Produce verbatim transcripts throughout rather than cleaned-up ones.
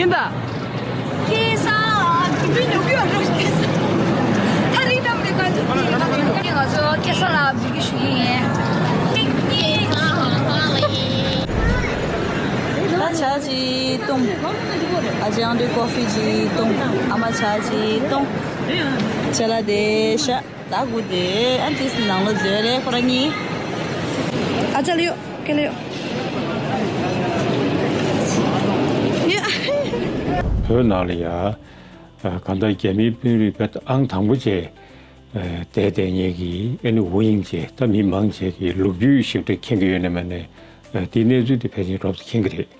ཡིན་ད། ཁེ་ས་ལ་བི་ཉོ་གི་ཡོད་རེད། ཁེ་ས་ཐ་རི་ནམ་ལས་ཀ་ཅིག་ང་ཚོ་ཁེ་ས་ལ་བི་གི་ཞུ་ཡིན། ད་ཇ་ཅིག་བཏུང་། ཨ་ཅེ་ཨང་དུས་ཀོ་ཧྥི་ཅིག་བཏུང་། ཨ་མ་ཇ་ཅིག་བཏུང་། ཅ་ལག་དེ་ཤ། ད་གུ་དེ་ཨ་ཏིས་ནང་ལོ་ཛེ་རེ་ཁོ་ར་གཉིས། ཨ་ཅག་ལ་ཡོད་ཀེ་ལ་ཡོད། བོད་ནང་ལ་ཡ། གང་ལྟར་རྒྱ་མིའི་དཔོན་རིགས་བོད་ཨང་དང་པོ་བྱས། བསྡད་བསྡད་མཁན་གྱི་ཨ་ནི་ཝུ་ཡིང་བྱས་ད་མི་མང་བྱས་ཀྱི་ལོ་རྒྱུས་ཞིབ་ཕྲ་མཁྱེན་གྱི་ཡོད་ན་མེད་ན། དེའི་གནས་ཚུལ་དེ་ཕལ་ཆེར་རོབ་ཙམ་མཁྱེན་གྱི་རེད།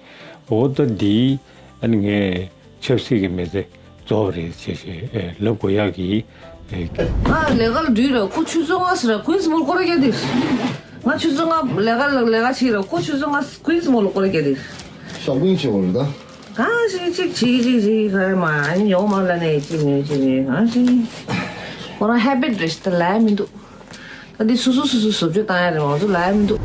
འོ་ད་འདི་ཨ་ནི་ངས་ཆབ་སྲིད་ཀྱི་མི་ཚེ་རྫོགས་རེད་ཅེས་ཞེས་ལབ་དགོས་ཡག་གི། ང་ལས་ཀ་ལ་འགྲོ་ར་ཁོ་ཆུ་ཚོད་ལྔ་ཟེར་ར་ཀུན་སི་མོལ་སྐོར་རྒྱག་དེ། ང་ཆུ་ཚོད་ལྔ་ལས་ཀ་ལ་ལས་ཀ་བྱེད་ར་ཁོ་ཆུ་ཚོད་ལྔ་ཀུན་སི་མོལ་སྐོར་རྒྱག་དེ། ཤོ་པིང་བྱེད་འོང་རེད་ད། གང་ཞིག་ཅིག་བྱེད་ཅིག་བྱེད་ག་མ་ཨ་ནི་ཡོང་མ་ལ་ནས་ཅིག་ཉོས་ཅིག་ཉོས་གང་ཞིག་ཁོ་རང་ཧེ་བིཊ་རེད་ཤི་ད་ལ་མི་འདུག་ད་འདི་སོ་སོ་སོ་སོ་བཟོ་བཅོས་བཏང་ཡ་རེད་མ་གཏོགས་ལ་ཡ་མི་འདུག་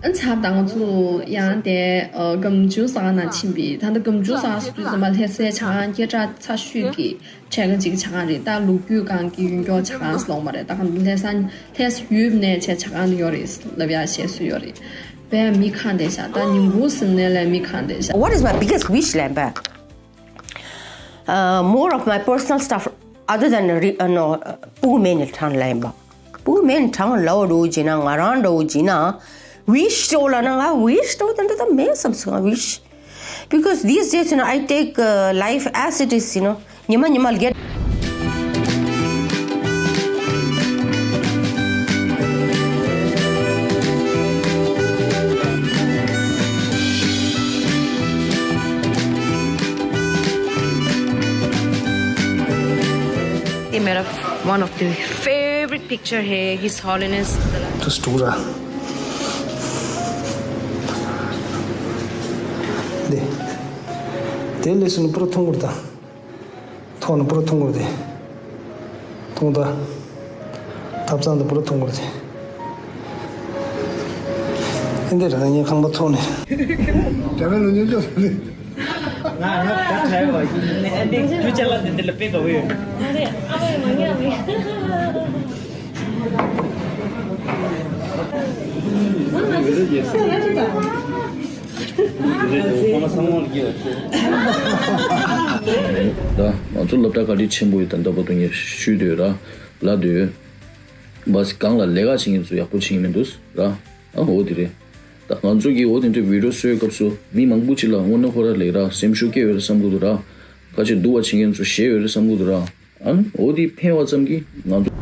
ཨ་ཚ་ད་ང་ཚོ་ཡང་དེ་ཨ་སྒམ་ཆུ་ཟ་ཁང་ནང་ཕྱིན་པས་ད་ལྟ་སྒམ་ཆུ་ཟ་ཁང་སུ་དུས་ཙམ་པ་ལྷ་སའི་ཇ་ཁང་སྐད་གྲགས་ཚ་ཤོས་ཀྱི་ཆས་ཀ་ཅིག་ཇ་ཁང་རེད། ད་ལོ་རྒྱུས་སྒང་གི་ཡོན་སྐྱོར་ཇ་ཁང་ཟེར་ལོག་མ་རེད། ད་གང་ལྷ་ས་ལྷ་ས་ཡུལ་ནས་བྱས་ཇ་ཁང་ཡོད་རེད་ལབ་ཡ་བཤད་སྲོལ་ཡོད་རེད། དཔེ་མི་ཁང་དེ་ཤ་ད་ཉིན་གུང་ཟིན་ནས་ལས་མི་ཁང་དེ་ཤ། What is my biggest wish, Lampa? Uh, more of my personal stuff other than re- uh, no, uh, Pugu Main Town Lampa. Pugu Main Town Lao Rujina, Ngaranda Ujina, wish to Lana, wish to the mess of wish. Because these days, you know, I take uh, life as it is, you know. Nima nima get. They made up one of the favorite picture here, His Holiness. Just do that. 네. 델리스는 프로통으로다. ཐོག་ནས་པུ་ར་ཐུང་གོ་དེ། ཐུང་ད། ཐབ་ཚང་དུ་པུ་ར་ཐུང་གོ་དེ། ཨེ་འདི་ར་ངའི་ཁང་པ་ཐོག་ནས། དྲ་བའི་ལོ་ཉིན་ཅོག་ནི། ང་ང་ད་ཁྲ་ཡོད་པ་ཡིན་ནི་ཨེ་འདི་རྒྱུ་ཅ་ལག་དེ་འདི་ལ་དཔེ་དགའ་བོ་ཡོད། ང་རེ་ཨ་བའི་མ་ཉམས་མི། ད་ང་ཚོ་སློབ་གྲྭ་བཀའ་དྲིན་ཆེན་པོ་ཡོད་ད་ལྟ་བར་དུ་ངས་ཞུས་དུས་ར་ལབ་དུས་བ་སི་གང་ལ་ལས་ཀ་བྱེད་མཁན་ཚོ་ཡག་པོ་བྱེད་མཁན་མི་འདུག་ར། ཨ་འོ་དེ་རེད། ད་ང་ཚོ་གིས་འོ་དེ་འདྲའི་བི་ཌིའོ་བཟོས་སྐབས་སུ་མི་མང་པོ་ཅིག་ལ་དངོས་གནས་ཁོ་ར་ལས་ར་སེམས་ཤུགས་སྐྱེ་ཡོད་རེད་བསམ་གི་འདུག་ར། ཁ་ཆེ་སྡུག་པ་བྱེད་མཁན་ཚོ་ཞེད་ཡོད་རེད་བསམ་གི་འདུག་ར། ཨ་འོ་དེ་ཕན་པ་ཙམ་གྱིས་ང་ཚོ།